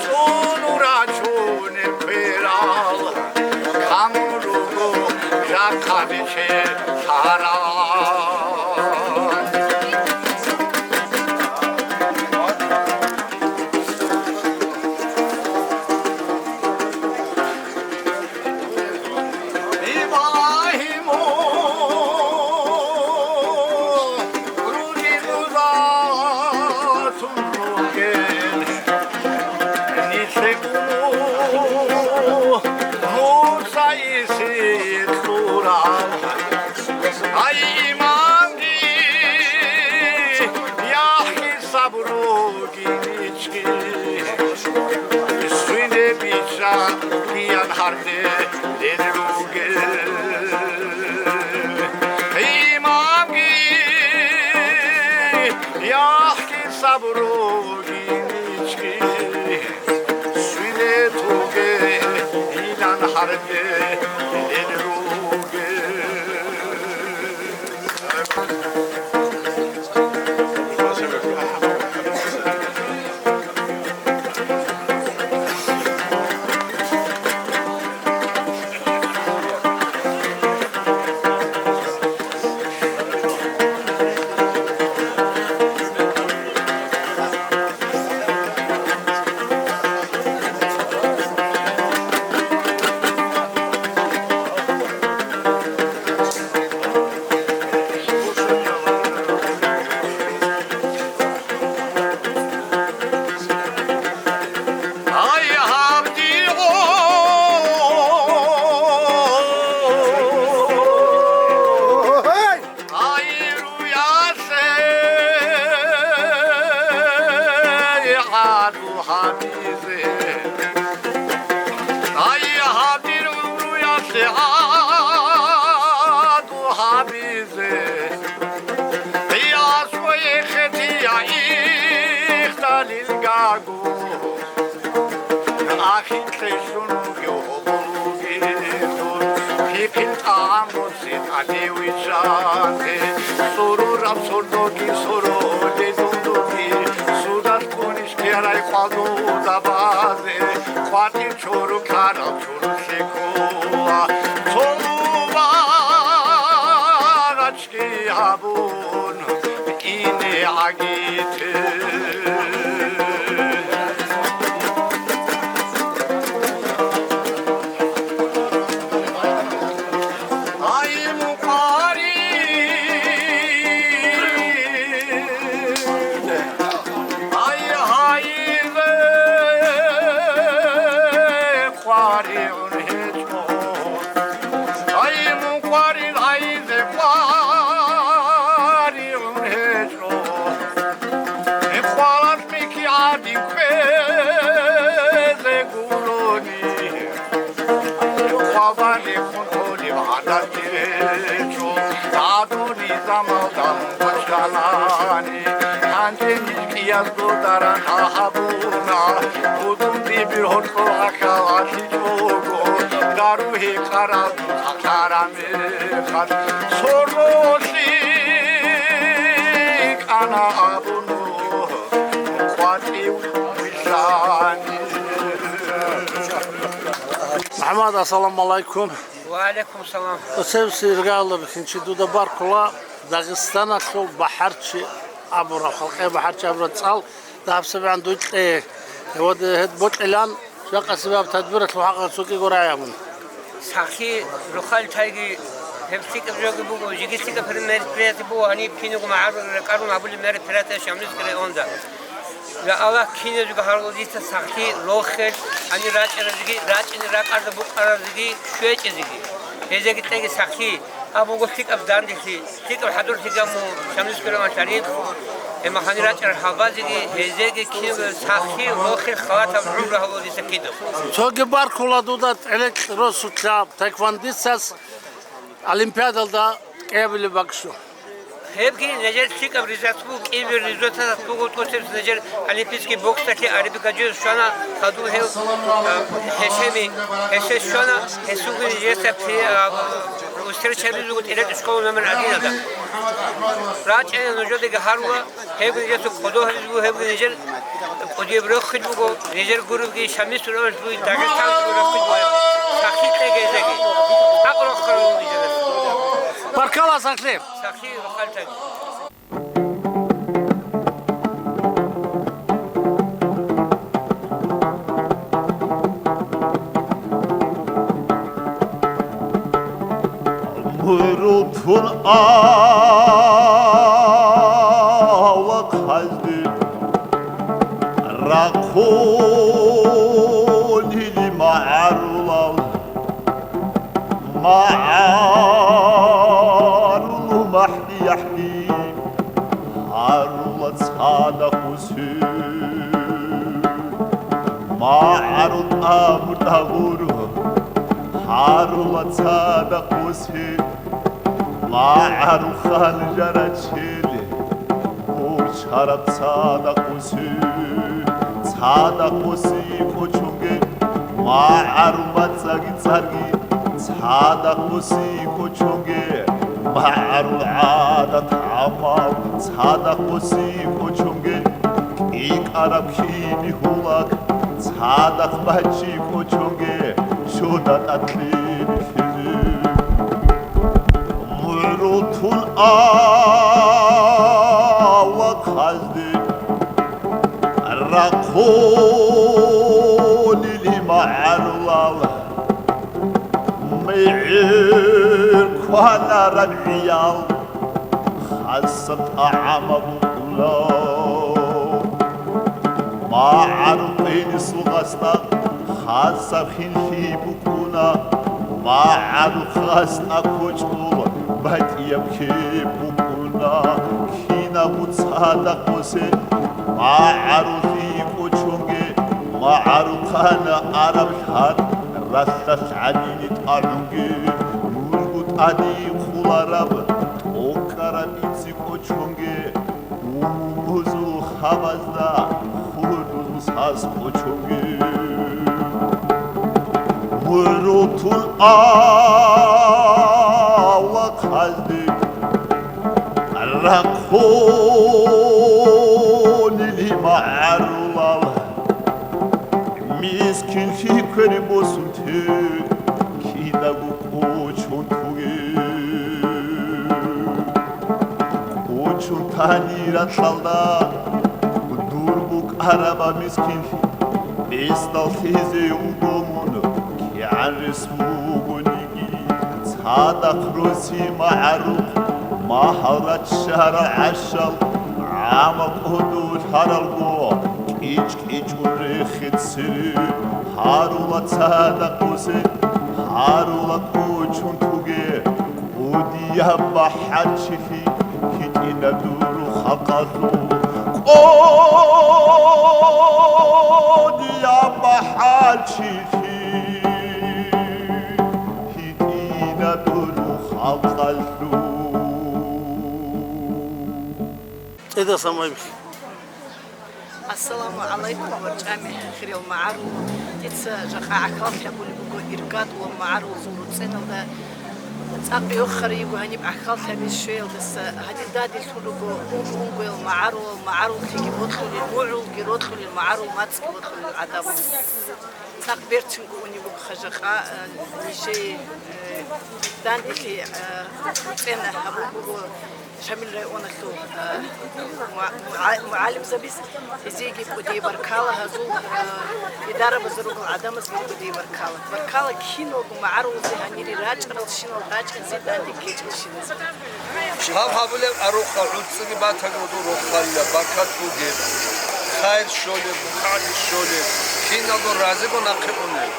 цӀуну рачунел кверал, камун руго жакъа биче царалан. Ибрагьиму руги рузатун ругел, нилъе уну Муса Исие кьурал. Ай, имамги, яхӀи сабруги. Суйде бичӀчӀа киян гьардел ругел. Имамги, яхъги сабруги мичӀги. Суйде туге илан гьардел ругел. Ай, гьаб дигӀо! Ай, руялъе гӀаду гьабизе! Ай, гьаб дир гӀумруялъе гӀаду гьабизе! Къияс ва эхетия ихталил гагу. Ахикье щун вугев гьоболуги дун, пихъин тӀагӀам буци тӀадевиччанте, сурураб сордоги сороле дундуги, судалъ ккунищ кьерай къвалдуда базе, къватӀир чору ккарал чорулъе ккола. Цо абун ине гӀагите. Ай, мукъварин, ай, гьайибе къваригӀун гьечӀо. Ай, мукъварин, гьайибе къваригӀун гьечӀо. Микъвалалъ микки гӀадин кквезе гурони. Къвабали хъун гьолеб гӀадатги гьечӀо, гӀадуни замалда бачӀанани, гьанже ниж кӀиязго даран гьабуна, гьудулги биргьоркьо ахалалъичӀого, дару гьекъарал сахлъараб мехалъ, соролъи кӀана абуну къватӀив вилълъани. МухӀаммад, ассаламу гӀалайкум. Ва гӀалайкум салам. Цевси иргалда бихьинчи, дуда баркула Дагъистаналъул бахӀарчи абураб, халкъе бахӀарчи абураб цӀал дагьабсебегӀан дуй кье. Гьев гьед бокьилан, жакъасеб гьаб тадбиралъул хӀакъалъулъ цо кӀиго рагӀи абун. Сахлъи рохел тайги гьеб лъикӀаб жоги буго, жеги лъикӀаб мероприятие буго, гьаниб киналго магӀарул ракӀарун гьабулеб мероприятие Шамилского районда. Я Аллагь, киназего гьарулел дица сахлъи, рохел, гьанир рачӀаразеги, рачӀине ракӀарда букӀаразеги, щвечӀезеги. Гьезеги кьеги сахлъи, абуго лъикӀаб данделъи, лъикӀаб хӀадурлъи гьабун, Шамилского района шариф, гьеб мехалъ гьанир рачӀарал гьалбазеги, гьезеги киназего сахлъи, рохел, халатаб гӀумру гьабулел дица кидаго. Цоги баркула дуда тӀелекь росулъа тайквандисас олимпиадалда кӀиабилеб бакӀлъу. Гьебги нижер лъикӀаб результат буго, кӀиабилеб результат буго, тӀоцебесеб нижер олимпийский боксалъе Арабик Гаджиев щвана, хадуб гьев, а, Гьешеми, гьесие щвана, гьесулги нижеца при-, а, встреча гьабизе буго тӀелекь школа номер одиннадцать. РачӀайилан нужедаги гьарула, гьебги нижеца кӀодо гьабизе буго, гьебги нижер кӀудияб рохел буго, нижер гуребги Шамилского районалъул, Дагъистаналъул рохел буго. Сахлъи кьеги гьезеги. ХӀакъ рохел буго нижеда. Баркала, сахлъи. Сахлъи рохел тайги. МугӀрул тун авлахъазде рахъунили магӀарулал, магӀарул махӀди-яхӀди гьарула цадахъ усе. МагӀарул тӀамур-тӀагъур гьарула цадахъ усе. МагӀарул ханжарачел гьорчараб цадахъ усе. Цадахъ усе кӀочонге магӀарул мацӀаги цӀарги, цадахъ усе кӀочонге магӀарул гӀадат-гӀамал, цадахъ усе кӀочонге кӀикӀараб кини гьулак, цадахъ бачӀи кӀочонге чода тӀад лъилизе. МугӀрул тун авлахъазде рахъунили магӀарулал, мегӀер кванараб гӀиял хасаб тӀагӀамаб букӀуна. МагӀарул къинисул гъасда хасаб хинлъи букӀуна, магӀарул хасда кочӀол батӀияб кеб букӀуна. Кинабго цадахъ усе магӀарул кӀочонге, магӀарул хъана араб лъар ралъдалъ гӀадини тӀагӀунге, нужго тӀаде хъулараб тӀокӀкӀараб инси кӀочонге, умумузул хабазда хурдузул саз кӀочонге. МугӀрул тун авлахъазде рахъунили магӀарулал, мискинлъи квер босун те кинабго кӀочон туге. Чунтани ракьалда дур букӀараба мискинлъи, бесдал лъезе вуго мун, кигӀан рес бугониги, цадахъ роси магӀарухъ, магьал раччарал гӀащал, гӀама кӀодо лъаралго, кӀичӀун рехе цере, гьарула цадахъ бусе, гьарула кӀочун туге, кӀудияб бахӀарчилъи гьитӀина дур халкъалъул. КӀудияб бахӀарчилъи гьитӀина дур халкъалъул. ЦӀидасан байбихьи. Ассаламу гӀалайкум, ва чӀами хириял магӀарул. Дица жакъа гӀахьаллъи гьабулеб буго иргадулаб магӀарулазул руцӀеналда. ЦӀакъ йохарай йиго гьаниб гӀахьаллъи гьабизе щвеялдаса. Гьанир дадилъун руго ун-унгоял магӀарулал, магӀаруллъиги бокьулел, мугӀулги рокьулел, магӀарул мацӀги бокьулел гӀадамал. ЦӀакъ берцинго унеб бугоха жакъа, э, нижее, э, данделъи, э, руцӀена гьабун буго. Шамил районалъул, а, муа-, муа-, мугӀалимзабиз гьезиеги кӀудияб баркала, гьазул, а, идарабазда ругел гӀадамазги кӀудияб баркала. Баркала киналго магӀарулазе гьанире рачӀаралщинал, рачӀинзе данде ккечӀелщиназе. Гьаб гьабулеб арухъа гӀуцӀиги батаго дур рохалила, баркат бугеб, хайр щолеб, мукъагӀлъи щолеб, киналго разиго нахъе унеб.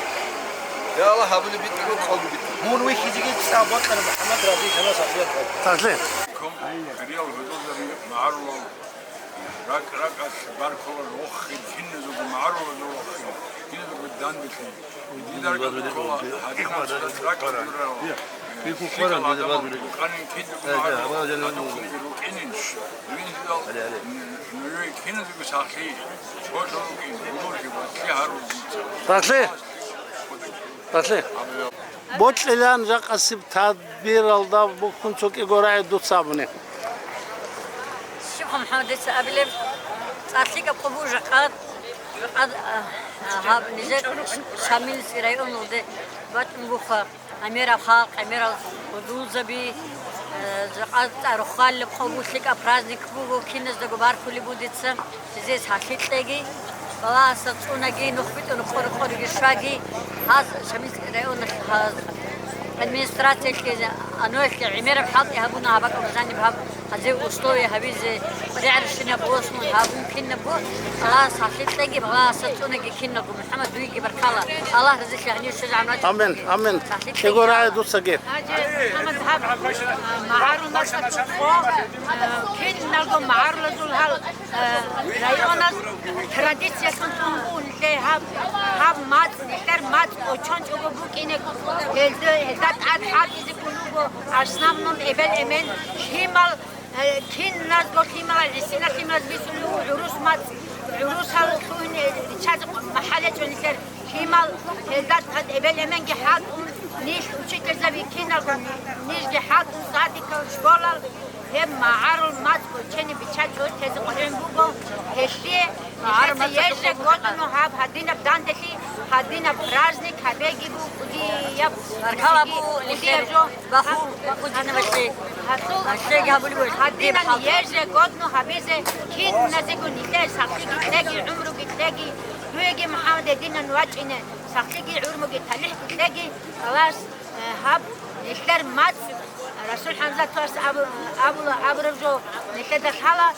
Я Аллагь, гьабулеб битӀаго, кьолеб битӀаго. Мун вихьизеги цӀакъ бакъана МухӀаммад Радий ханас ахият. Тахле. Кум хириял гьудулзаби магӀарулал ракӀ-ракӀалъ баркула рохин, киназего магӀарулазул рохин, киназего данделъи. Дида ракӀалда ккола гьадинал цадахъ ракӀалда рурал. ЛъикӀал гьадамал рукӀанин, киназего магӀарулал гьадин кумги рукӀинин. Дугин лъидал нужее киназего сахлъи, цолъун рукӀин, гьудулги ва лъи гьарул дица. Сахлъи! Сахлъи! Бокьилан жакъасеб тадбиралда бухьун цо кӀиго рагӀи дуца абуни. Щиб МухӀаммад, дица абилеб, цӀар лъикӀаб къо буго жакъа, жакъа, а, гьаб нижер Шамилский районалде бачӀун буха гӀемераб халкъ, гӀемерал гьудулзаби, э, жакъа цӀар рохалилеб къо буго, лъикӀаб праздник буго, киназдаго баркулеб буго дица. Жезе сахлъи кьеги, балагьасда цӀунаги, нух битӀун къоркъориги щваги, гьаз Шамилский районалъ гьаз администрациялъе, оноялъе гӀемераб хӀалтӀи гьабуна гьаб бакӀалда жаниб гьаб гьазие условия гьабизе, регӀрищинаб босун гьабун кинабго, балагьас сахлъи кьеги, балагьасда цӀунаги киналго. МухӀаммад, дуеги баркала. Аллагь разилъи гьанив щвезегӀан вачӀа. Амин, амин. Сахлъи кӀиго кьеги. РагӀи дуцаги. ХӀажи, МухӀаммад, гьаб, а, магӀарул мацӀалъул къо, а, киналго магӀарулазул гьал Э, районал традициялъун тун буго нилъее гьаб, гьаб мацӀ, нилъер мацӀ кӀочончӀого букӀине, гьелда, гьелда тӀад хӀалтӀизе ккун буго, в основном эбел-эмен лъимал, э, киназго лъималал, гӀисина лъималаз бицунеб буго гӀурус мацӀ, гӀурусал лъугьине риччазе махӀал гьечӀо нилъер лъимал, гьелда тӀад эбел-эменги хӀалтӀун, нилъ учительзаби киналго, нижги хӀалтӀун садикал, школал, Гьеб магӀарул мацӀ кӀочене биччачӀого тезе къваригӀун буго, гьелъие ежегодно гьаб гьадинаб данделъи, гьадинаб праздник гьабеги буго кӀудияб. Баркала буго, кӀудияб нилъер жо. Баху, баху динабалъе. Гьалъул гьалъеги гьабулеб буго. Гьадинаб ежегодно гьабизе киназего нилъее сахлъиги кьеги, гӀумруги кьеги, дуеги МухӀаммад гьединан вачӀине сахлъиги гӀумруги талихӀги кьеги, халас. Э, гьаб нилъер мацӀ, Расул ХӀамзатовас абу-, абула, абураб жо, нилъеда лъала, э,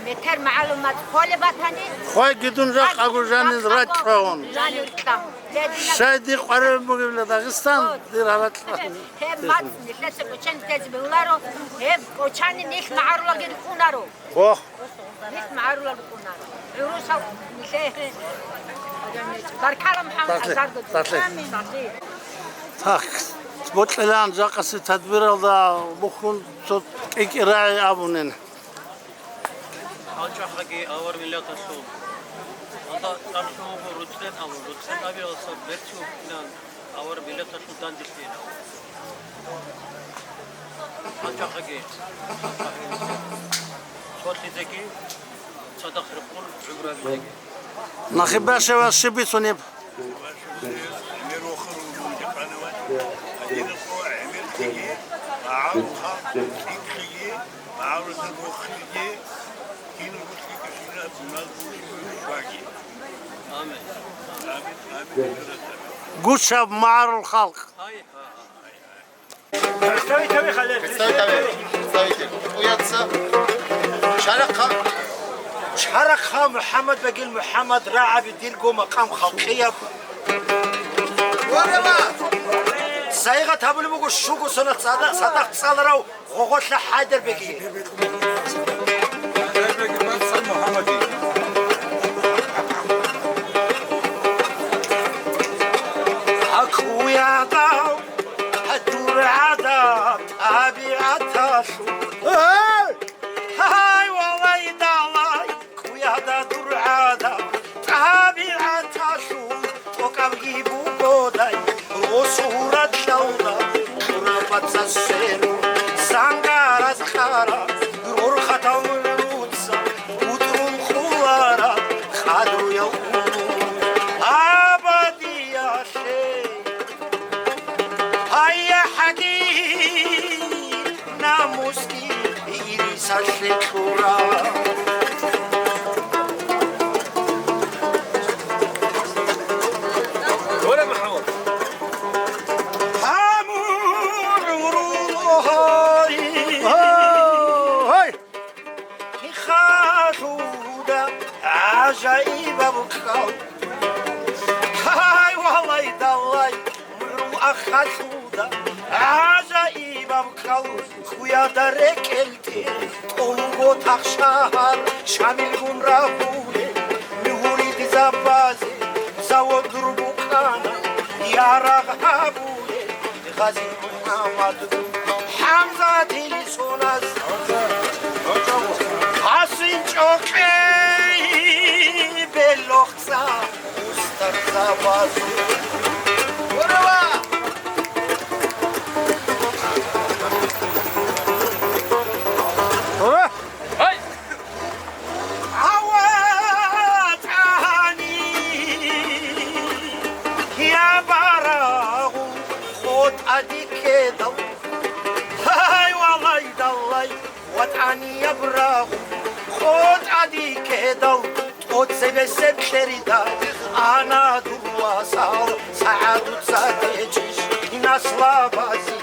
метер магӀарул мацӀ холеб батани, хвайги дун ракӀ агу жанил ракӀ кьавун. Жанил кьавун. Гьединаб. Щай дир къваригӀун бугебила Дагъистан, дир гьаракь. Гьеб мацӀ нилъеца кӀочен тезе бегьуларо, гьеб кӀочани нилъ магӀарулаги рикӀунаро. Бо. Нилъ магӀарулал рукӀунаро. ГӀурусал нилъее. Баркала, МухӀаммад. Сахлъи, Азарго. Сахлъи. Амин. Сахлъи. Так, бокьилан жакъаси тадбиралда бухьун цо кӀикӀи рагӀи абунин. ГьанчӀахъаги авар миллаталъул. Анда цӀар лъугьун руцӀцӀен абун, руцӀцӀен абиялдаса берцин вукӀинан. Авар миллаталъул данделъи. ГьанчӀахъаги цолъизеги, цадахъ рекъон гӀумру гьабизеги. Нахибашева щиб бицунеб? ГӀемер вохун ругони къанават, гьадинабго гӀемер ккеги, магӀарул халкъ, цӀикӀкӀеги, Гьавралъ мухъиги, кин рухъиги шираб мал шваги. Амин. Амин, амин. Гучаб магӀарул халкъ. Представитель, представитель. Уяца. Чарахъа. Чарахъа МухӀаммад Багил МухӀаммад рагӀаби дирго макъам халкъияб. Сайгъат гьабулеб буго щуго сона цадахъ, цадахъ цӀаларав Гъогъолъа ХӀайдарбеги. ХӀайдарбеги бацан МухӀаммади. Акъуяда, дур гӀадаб, тӀабигӀаталъул. Гьай, валай, далай. Куяда дур гӀадаб тӀабигӀаталъул тӀокӀабги бугодай, росу ратлъалда, хурабаца сверу, сангараз хъара, рорхатал мугӀруца, утрун хъулара, къадруял улу, абадиялъе. Гьайя, хӀаги, намусги ирисалъе кьура. Гьамурулгьай. Гьай! Халуда гӀажаибаб ккал. Гьай, валай, далай, мурул ахалуда гӀажаибаб ккал. Куяда рекӀелде тӀолго тахшагьар Шамилгун рагьулел, мугьуридзабазе заводур букӀана ярагъ гьабулел. Гъази МухӀаммад, ХӀамзатил соназ, гьасин чӀокъей белохъ цӀа устарзабазул. Гьай! ВатӀани я барагъу хотӀади ккедал, гьай, валай, далай, ватӀани я барагъу хотӀади ккедал, тӀоцебесеб кьерида ана дур васал, сагӀадуца течӀищ наслабази.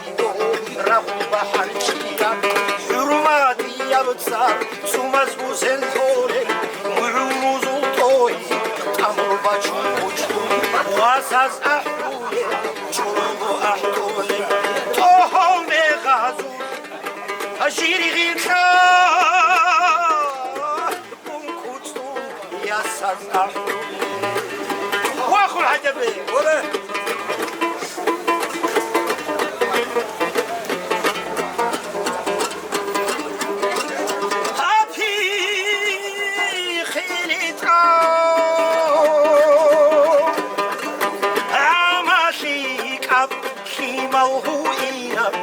Рахъун бахӀарчиян хӀурматияб цӀар, цумаз бусен толел, мугӀрузул тӀогьи, тӀамур бачун гъучӀун, васаз ахӀулел, чӀурго ахӀдолел, тӀогьол мегъазул, жиргъилъа. Вахул гьадабе, вара! Гьаб хили тӀа, гӀамалъи кӀаб лъимал гьуинаб.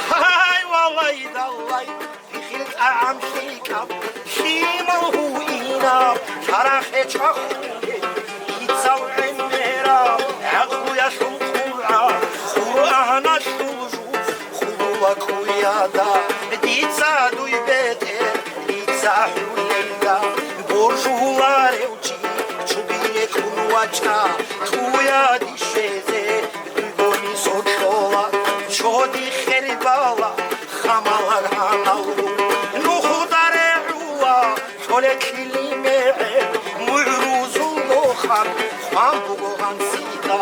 Гьай, валай, далай! Бихьил тӀагӀам лъикӀаб, лъимал гьуинаб, чарахъе чвахулел, ицал гӀемераб, гӀакълуялъул къугӀа, Къуръаналъул жуз, хъулула куяда, дица дуй бетӀер, дица хӀулилда, боржуларев чи, чуби рекӀун вачӀа, куяди щвезе, дуйгони соркьола, чоди хербала, хамалар гьаналгу, нухда регӀула, цолеклъили мегӀер, мугӀрузул дохъан, хъван буго гъансида,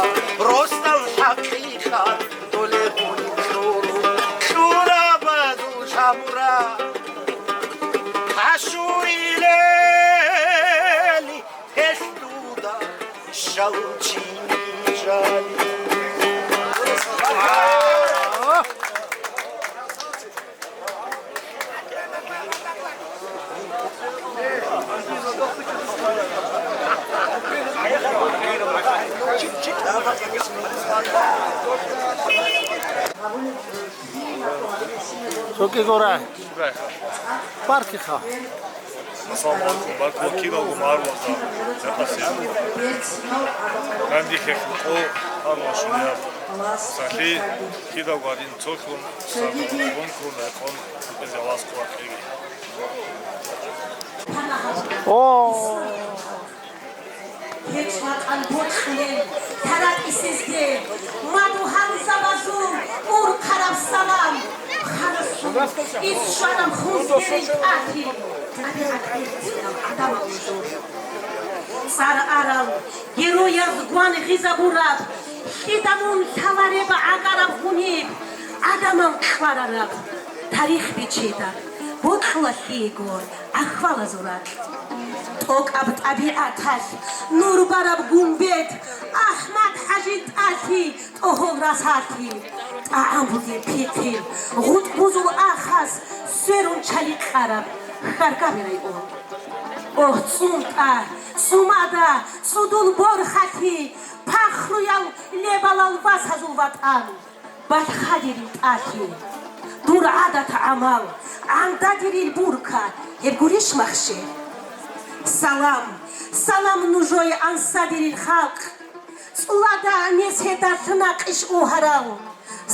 росдал хӀакъикъат, доле гъуни кьуру, кьурабазул чамура, кашурилели, Гьелъ дуда щал чи жали. Цо кӀигора. Баркиха. Салам алейкум. Баркула киналго марвазда. Якъасин. Ганди хехлъо, марвашунияб. Сахи, кида гварин цохлун, садун кун, рекъон, ибн Аллас къуват леги. О! ГьечӀ ватӀан бокьулел, таратӀисезде, мадугьалзабазул урхъараб салам, халасул ис щвараб хунзерил тӀатил, тӀабигӀат гӀерцинал гӀадамал жо. ЦӀар арал, герояз гван гъизабураб, лъида мун лъалареб гӀагараб гьуниб, гӀадамал кьварараб, тарих бичедаб, бокьула лъиего гӀахьвалазул ракь. ТӀокӀаб тӀабигӀаталъ нур бараб гумбет, АхӀмад-ХӀажил тӀалъи, тӀогьол расалъи, тӀагӀам бугеб пихъил, гъутӀ бузул ахас сверун чали кьараб Хьаркаби район. Огь, цӀунтӀа, цумада, цӀудул борхалъи, пахруял лебалал васазул ватӀан, балъхадирил тӀалъи, дур гӀадат-гӀамал, гӀандадирил бурка, гьеб гурищ махщел? Салам, салам нужее, ансадирил халкъ! ЦӀулада неседа лъунакъищ угьарал?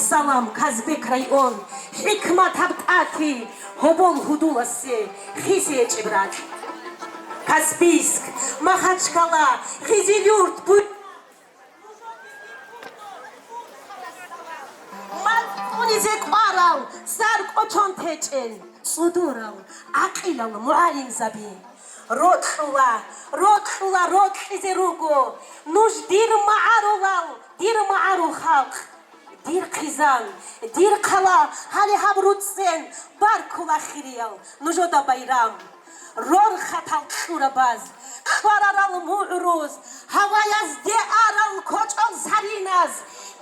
Салам, Казбек район, хӀикматаб тӀалъи, гьобол гьудуласе хисе гьечӀеб ракь. Каспийск, Махачкала, Гъизилюрт, Буй- МацӀунизе кӀварал, сар кӀочон течӀел, цӀодорал, гӀакъилал мугӀалимзаби. Рокьула, рокьула, рокьизе руго нуж, дир магӀарулал, дир магӀарул халкъ. Дир хъизан, дир хъала, гьале гьаб руцӀцӀен баркула, хириял, нужеда байрам. Рорхатал кьурабаз, кьварарал мугӀруз, гьаваязде арал кочӀол сариназ,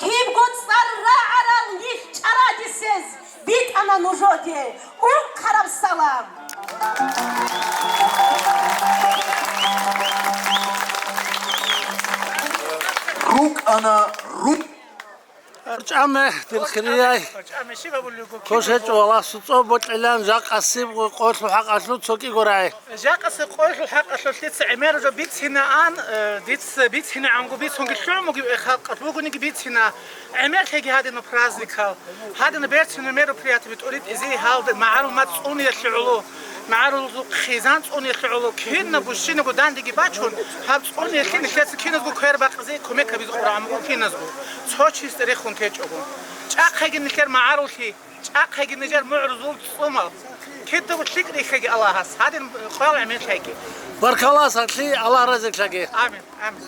кибго цӀар рагӀарал нилъ чӀарадисез битӀана нужеде урхъараб салам. РукӀана, рукӀ- ЧӀаме, дир хирияй, кошечӀо Аллагьасул цӀоб бокьилан, жакъасеб къоялъул хӀакъалъулъ цо кӀиго рагӀи. Жакъасеб къоялъул хӀакъалъулъ дица гӀемер жо бицина ан, э, дица бицинегӀанго бицунги лъугӀун бугеб, э, халкъалъ бугониги бицина. ГӀемерлъиги гьадинаб праздникал, гьадинаб берцинаб мероприятиеби тӀуритӀизе гьалда магӀарул мацӀ цӀуниялъе гӀоло, магӀарул хъизан цӀуниялъе гӀоло, кинабго щинабго дандеги бачун, гьаб цӀуниялъе нилъеца киназго квер бакъизе кумек гьабизе къваригӀун буго киназго, цо чиясда рехун течӀого. ЧӀахъеги нилъер магӀаруллъи, чӀахъеги нижер мугӀрузул цӀумал, кидаго лъикӀ рихьеги Аллагьас, гьадин къоял гӀемерлъайги. Баркалла, сахлъи, Аллагь разилъаги. Амин, амин.